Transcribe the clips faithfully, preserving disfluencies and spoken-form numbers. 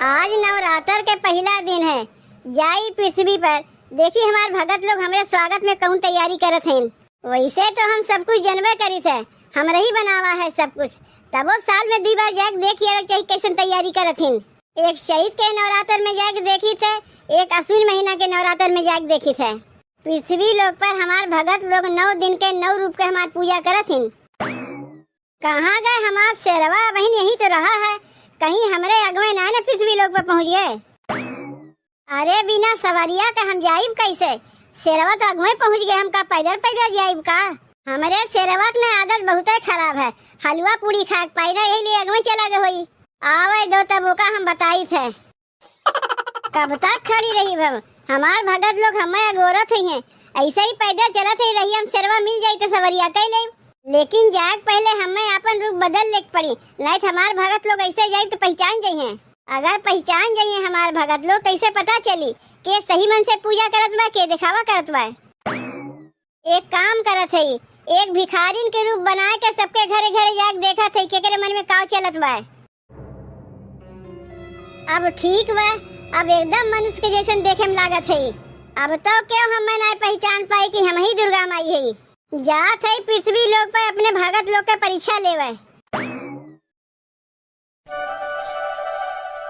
आज नवरात्र के पहिला दिन है, जाई पृथ्वी पर, देखी हमार भगत लोग हमरे स्वागत में कौन तैयारी करत हैं। वैसे तो हम सब कुछ जनबे करित है, हमरे ही बनावा है सब कुछ, तबो साल में दुई बार जाके देख आवे के चाही कैसन तैयारी करत हैं। एक चैत के नवरात्र में जाके देखित है, एक अश्विन महीना के नवरात्र में जाके देखित है। पृथ्वी लोक पर हमार भगत लोग नौ दिन के नौ रूप के हमार पूजा करत हैं। कहाँ गए हमार शेरवा? बहिन यहीं तो रहा है, कहीं हमरे अगवे ना न पृथ्वी लोक पर पहुँच गए। अरे बिना सवरिया के हम जाइब कैसे? शेरवा तो अगवे पहुँच गए, हम का पैदल पैदल जाइब का? हमरे शेरवा के न आदत बहुते खराब है, हलवा पूड़ी खाए के पाई ना, यही लिए अगवे चला गए होई। आवे दो तब ओका हम बताई थे। कब तक खड़ी रही भव? हमार भगत लोग हमें अगोरत ही हैं। ऐसे ही पैदल चलत ही रही, हम शेरवा मिल जाई तो सवरिया कह ले, लेकिन जाए के पहले हमें अपन रूप बदल ले के पड़ी, नहीं तो हमार भगत लोग ऐसे जाई तो पहचान जाई हैं। अगर पहचान जाई हैं हमार भगत लोग, कैसे पता चली के सही मन से पूजा करत बा, के दिखावा करत बा? एक काम करत है, एक भिखारिन के रूप बनाए के सबके घरे घरे जाके देखत है, केकरे मन में काव चलत बा। अब ठीक बा, अब एकदम मनुष्य के जैसन देखे में लागत है। अब तो क्यों हमें ना पहचान पाए कि हम ही दुर्गा माई है। जात है पृथ्वी लोक पर अपने भगत लोग के परीक्षा लेवे।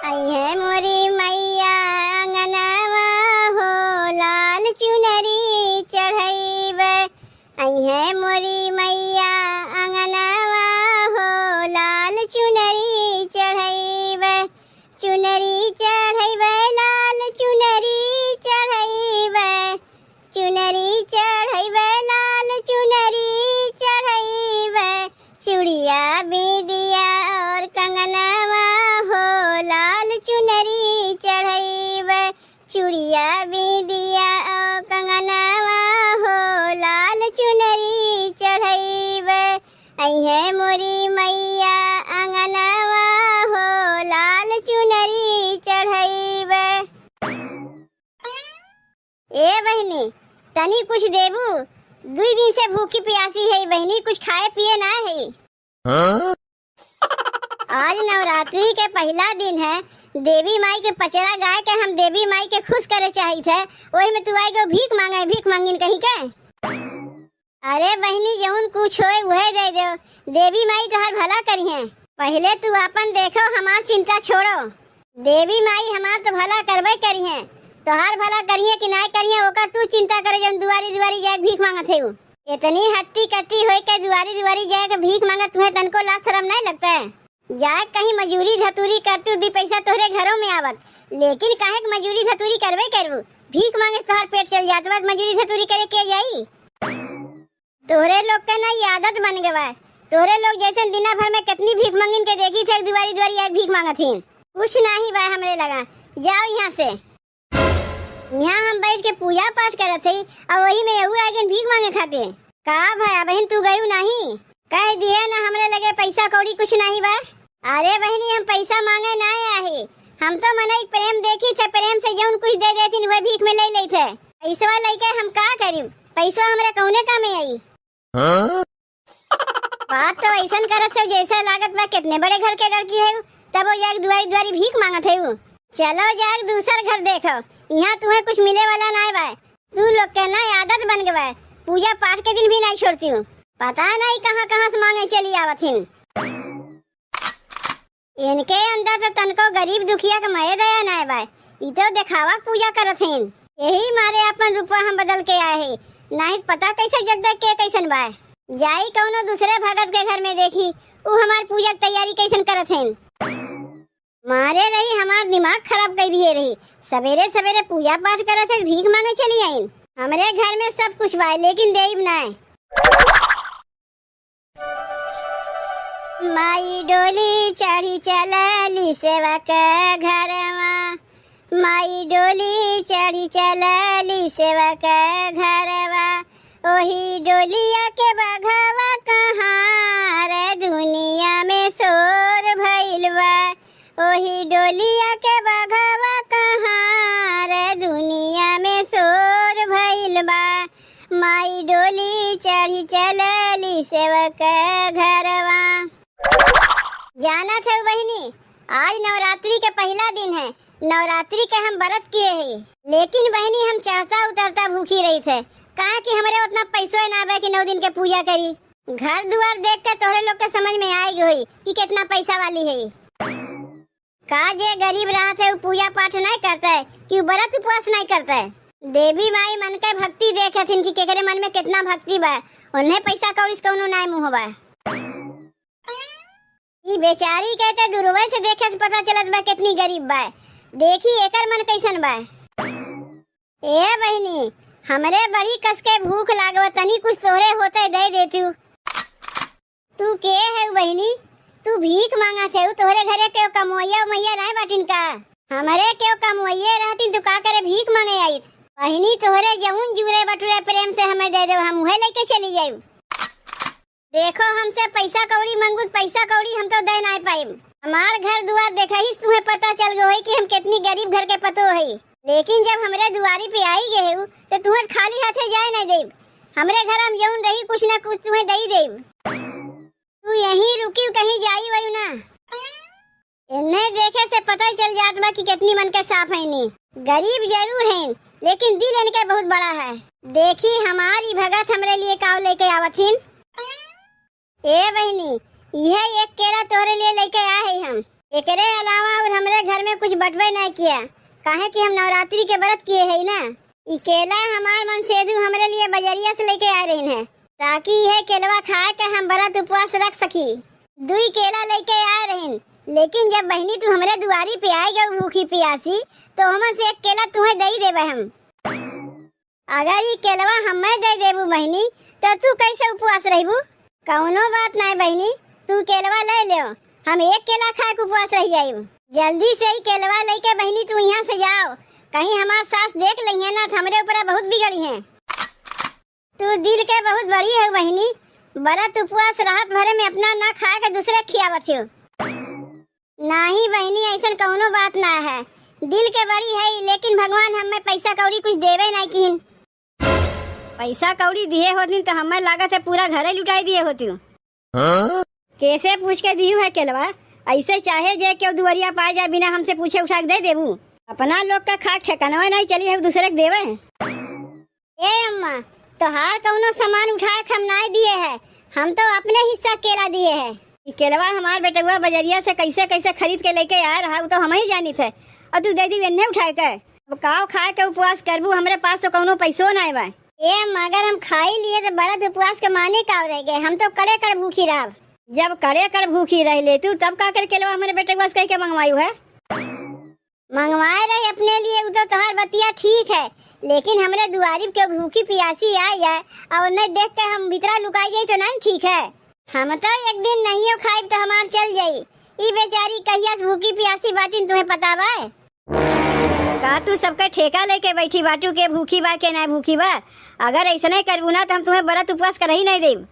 अइहे मोरी मैया अंगनवा हो, लाल चुनरी चढ़ैबे। अइहे मोरी मैया अंगनवा हो, लाल चुनरी चढ़ैबे। चुनरी चढ़ैबे, लाल चुनरी चढ़ैबे। चुनरी चढ़ैबे, लाल चुनरी चढ़ैबे। चूड़िया, बिंदिया और कंगनवा हो, लाल चुनरी चढ़ैबे। चूड़िया, बिंदिया और कंगनवा हो, लाल चुनरी चढ़ैबे। अइहे मोरी मैया अंगनवा हो, लाल चुनरी चढ़ैबे। ए बहिनी, तनी कुछ देबू? दुई दिन से भूखी पियासी है बहिनी, कुछ खाए पिए ना है। हाँ? आज नवरात्रि के पहिला दिन है, देवी माई के पचरा गाए के हम देवी माई के खुश करे चाहित है, ओही में तू आए गो भीख मांगे, भीख मांगिन कहीं के। अरे बहिनी, जौन कुछ होए उहे दे देव, देवी माई तोहार भला करिहें। पहिले तू आपन देखो, हमार चिंता छोड़ो। देवी माई हमार तो भला करबे करिहें, तोहार भला करिहें कि नाय करिहें ओकर तू चिंता करे, जौन दुआरी दुआरी जाए के भीख मांगत है। इतनी हट्टी कट्टी होए के दुआरी दुआरी जाए के भीख मांगत, तुम्हें तनको लाज शरम नाय लगता है? जाए कहीं मजूरी धतूरी कर, तू दी पैसा तोहरे घरों में आवत, लेकिन काहे के मजूरी धतूरी करबे करबू? भीख मांगे से तोहार पेट चल जात बा, मजूरी धतूरी करे के जाई? तोहरे लोग के ना ई आदत बन गवा है। तोहरे लोग जैसन दिना भर में कितनी भीख मंगिन के देखी थे, दुआरी दुआरी आके भीख मांगत ही। कुछ नाही बा हमरे लगा, जाओ यहाँ से। यहाँ हम बैठ के पूजा पाठ करत हई, और वही में यहू आगे भीख मांगे खातिर। का भया बहिन, तू गयू नाही? कह दिए ना, हमरे लगे पैसा कौड़ी कुछ नाही बा। अरे बहिनी, हम पैसा मांगे ना आए ही, हम तो मनई प्रेम देखी थे, प्रेम से जौन कुछ दे देथिन वह भीख में ले लेते। पैसवा लेके हम का करी? पैसवा हमरे कौने कामे आई? हाँ? बात तो ऐसन करत हो जैसा लागत बा कितने बड़े घर के लड़की है, तब वो जाके दुआरी दुआरी भीख मांगत है। चलो जाके दूसर घर देखो, यहाँ तुम्हें कुछ मिले वाला ना बा। तू लोग के ना आदत बन गवा, पूजा पाठ के दिन भी नहीं छोड़ती हूँ। पता नहीं कहाँ कहाँ से मांगे चली आवत हिन। इनके अंदर तो तनको गरीब दुखिया के मये दया नाय बा, ई तो देखावा के पूजा करत हैं। यही मारे अपन रूपवा हम बदल के आए हैं, नहीं पता कैसे जग देख के कैसन बा। जाई कौनो दूसरे भगत के घर में देखी, ऊ हमार पूजा के तैयारी कैसन करत हैं। मारे रही हमार दिमाग खराब कर दिए रही, सवेरे सवेरे पूजा पाठ करत है, भीख मांगे चली आइन। हमरे घर में सब कुछ बा लेकिन देब नाय। माई डोली चढ़ी चलली सेवक घरवा, माई डोली चढ़ी चलली सेवक घरवा। ओही डोलिया के बघवा कहाँ रे दुनिया में शोर भइल बा। ओही डोलिया के बघवा कहाँ रे दुनिया में शोर भइल बा। माई डोली चढ़ी चलली सेवक घरवा। जानत हऊ बहिनी, आज नवरात्रि के पहिला दिन है, नवरात्रि के हम बरत किए ही, लेकिन बहिनी हम चढ़ता उतरता भूखी रहित है, काहे कि हमरे उतना पैसो ना बा कि नौ दिन के पूजा करी। घर दुआर देख के तोहरे लोग के समझ में आइ गई होई कि कितना पैसा वाली है। का जे गरीब रहत है, उ पूजा पाठ नहीं करता है कि उ बरत उपवास नहीं करता है? देवी माई मन के भक्ति देखथिन कि केकरे मन में कितना भक्ति बा, उन्हें पैसा कौड़ी से कौनो नाय मुँह बा। ई बेचारी के तो दूरवे से देखे से पता चलत बा कितनी गरीब बा। देखी एकर मन कैसन बा। ए बहिनी, हमरे बड़ी कस के भूख लागल, तनी कुछ तोहरे होते दे देतू। तू के है बहिनी? तू भीख मांगत है, तोहरे घरे केहू कमवैया उमैया नाय बाटिन का? हमरे केहू कमवैये रहतिन तो का करे भीख मांगे आइत? बहिनी, तोहरे जौन जुरे बटुरे प्रेम से हमें दे दो, हम उहे लेके चली जाइब। देखो, हमसे पैसा कौड़ी मांगू त पैसा कौड़ी हम तो दे नाय पाइब। हमार घर दुआर देखहिस तुहें पता चल गो होई कि हम कितनी गरीब घर के पतो हई, लेकिन जब हमरे दुआरी पे आई गए हो तो तुहें खाली हाथे जाए नाय देब। हमरे घर हम जौन रही कुछ ना कुछ तुहें दे देब। तू यहीं रुकी, कहीं जाई वायु ना। इन्हें देखे से पता ही चल जात बा कि कितनी मन के साफ है नी। गरीब जरूर हैं, लेकिन दिल इनके बहुत बड़ा है। देखी हमारी भगत हमरे लिए काव लेके आवत हिन। ए बहिनी, यह एक केला तोहरे लिए लेके आए हैं हम। एकरे अलावा और हमरे घर में कुछ बटवे ना किया, काहे कि हम नवरात्रि के व्रत किए हैं ना। ई केला हमार मन सेधु हमरे लिए बजरिया से लेके आ रही है, ताकि यह केलवा खाए के हम व्रत उपवास रख सकी। दुई केला लेके आ रही, लेकिन जब बहिनी तू हमरे दुआरी पे आए गए भूखी पियासी, तो हमन से एक केला तुहें दे देबे हम। अगर ई केलवा हमें दे देबू बहिनी, तो तू कैसे उपवास रहबू? कौनो बात नाय बहिनी, तू केलवा ले लेओ, हम एक केला खाए के उपवास रह जाइब। जल्दी से ई केलवा लेके बहिनी तू यहाँ से जाओ, कहीं हमार सास देख लइहे ना तो हमरे ऊपर बहुत बिगड़ी हैं। तू दिल के बहुत बड़ी है बहिनी, व्रत उपवास रात भरे में अपना ना खाए के दूसरे खियावत हो। नाही बहिनी, ऐसन कौनो बात ना है। दिल के बड़ी है, लेकिन भगवान हमें पैसा कौड़ी कुछ देवे नहीं किन। पैसा कौड़ी दिए होतिन तो हमें लागत है पूरा घरे लुटाई दिए होती। हाँ? कैसे पूछ के दिहू है केलवा? ऐसे चाहे जे केहू दुआरिया पाए जाए बिना हमसे पूछे उठा के दे देबू? अपना लोग का खाक ठिकानवा नहीं चली है दूसरे के देवे। ए अम्मा, तोहार कौनो सामान उठाए के हम नाय दिए है, हम तो अपने हिस्सा केला दिए है। ई केलवा हमार बेटउआ बजरिया से कैसे कैसे खरीद के लेके आए रहा, उ तो हम ही जानित है, और तू दे दी एन्ने उठाए के। अब काव खाए के उपवास करबू, हमरे पास तो कौनो पैसो नाय बा। ए अम्मा, अगर हम खाई लिए तो व्रत उपवास के माने काव रह गए, हम तो कड़े कड़ भूखी रहब। जब कड़े कड़ भूखी रह ले तू, तब का कर केलवा हमरे बेटउआ से कह के मंगवायु है? मंगवाए रहे अपने लिए, उ तो तोहार बतिया ठीक है, लेकिन हमरे दुआरी पे भूखी पियासी आ जाए और नहीं देख के हम भीतरा लुकाई जाई तो नहीं ठीक है। हम तो एक दिन नहीं खाइब तो हमार चल जाई। ई बेचारी कहिया से भूखी पियासी बाटिन तुम्हें पता बा? का तू सबका ठेका लेके बैठी बाटू के भूखी बा के ना भूखी बा? अगर ऐसने करबू ना तो हम तुम्हें व्रत उपवास करही नहीं देब।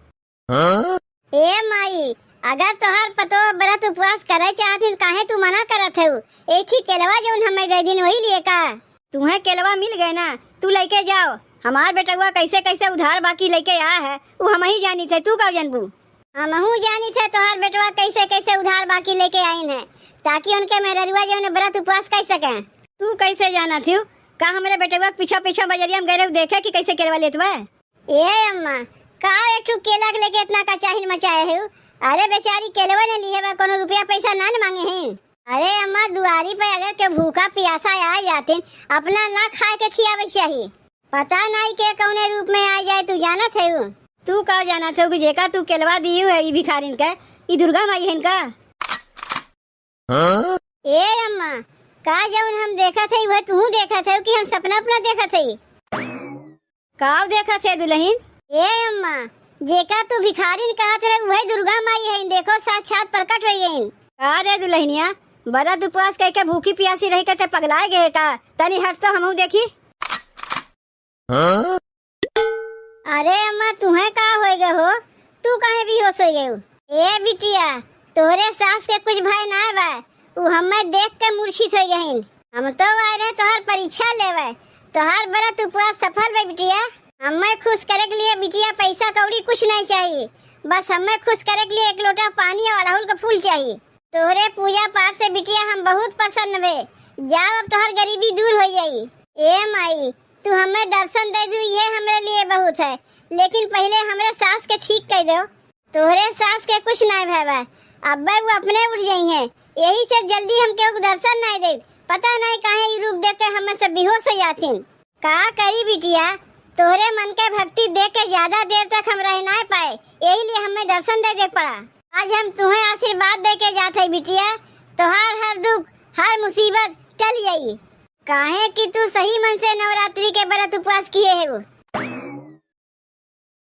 हाँ? ए माई, अगर तोहार पतोह व्रत उपवास करे चाहत हिन, काहे तू मना करत हऊ? एक ठी केलवा जौन हमें दे दिन वही लिए का? तुम्हें केलवा मिल गए ना, तू लेके जाओ। हमार बेटउआ कैसे कैसे उधार बाकी लेके आया है, वो हम ही जानी थे, तू का जनबू? हमहू जानी थे तोहार बेटवा कैसे कैसे उधार बाकी लेके आइन है, ताकि उनके मेहररुआ जौन व्रत उपवास कर सके। तू कैसे जाना थी? का हमरे बेटवा के पीछा पीछा बजरिया में गए रहे देखे कि कैसे केलवा लेत बा? ए अम्मा, का एक ठो केला के लेके इतना का चाहिन मचाए हो? अरे बेचारी केलवा ने लिहे बा, कोनो रुपया पैसा ना न मांगे हैं। अरे अम्मा, दुआरी पे अगर के भूखा पियासा आ जातिन, अपना ना खाए के खियावे के चाही। पता नहीं के कौने रूप में आ जाए, तू जानत है उ? तू का जानत हो कि जेका तू केलवा दियू है ई भिखारिन के, ई दुर्गा माई है इनका? हाँ? ए अम्मा, का जौन हम देखत हई, वह तू देखत हऊ कि हम सपना अपना देखत हई? काव देखत है दुल्हन? ए अम्मा, जेका तू भिखारिन कहत रहे, वह दुर्गा माई है, देखो साक्षात प्रकट हो गईन। का रे दुल्हनिया, व्रत उपवास कह के भूखी पियासी रह के ते पगलाए गए का? तनी हट तो हमहू देखी। हाँ? अरे अम्मा, तुहें का होय गए हो? तू काहे बेहोश हो गए हो? ए बिटिया, तोहरे सास के कुछ भय ना बा, उ हमें देख के मूर्छित हो गईन। हम तो आए रहे तोहार परीक्षा लेवे, तोहार व्रत उपवास सफल बा बिटिया। हमें खुश करे के लिए बिटिया पैसा कौड़ी कुछ नहीं चाहिए, बस हमें खुश करे के लिए एक लोटा पानी और अड़हुल का फूल चाहिए। तोहरे पूजा पाठ से बिटिया हम बहुत प्रसन्न भे। जाओ, अब तोहर गरीबी दूर होइ जाई। ए माई, तू हमें दर्शन दे दू, इहे हमरे लिए बहुत है, लेकिन पहिले हमरे सास के ठीक कइ दो। तोहरे सास के कुछ नाहीं भवा, अब्बे वो अपने उठ जइहैं, यही से जल्दी हम केहू के दर्शन नाहीं दे। पता नाहीं काहे ई रूप देख के हमें सब बेहोश होइ जाथिन। का करी बिटिया, तोहरे मन के भक्ति देख के ज्यादा देर तक हम रह नाहीं पाए, यही लिए हमें दर्शन दे दे पड़ा। आज हम तुहें आशीर्वाद दे के जात है बिटिया, तोहार हर दुख, हर मुसीबत टल जाई, काहे कि तू सही मन से नवरात्रि के व्रत उपवास किहे हो।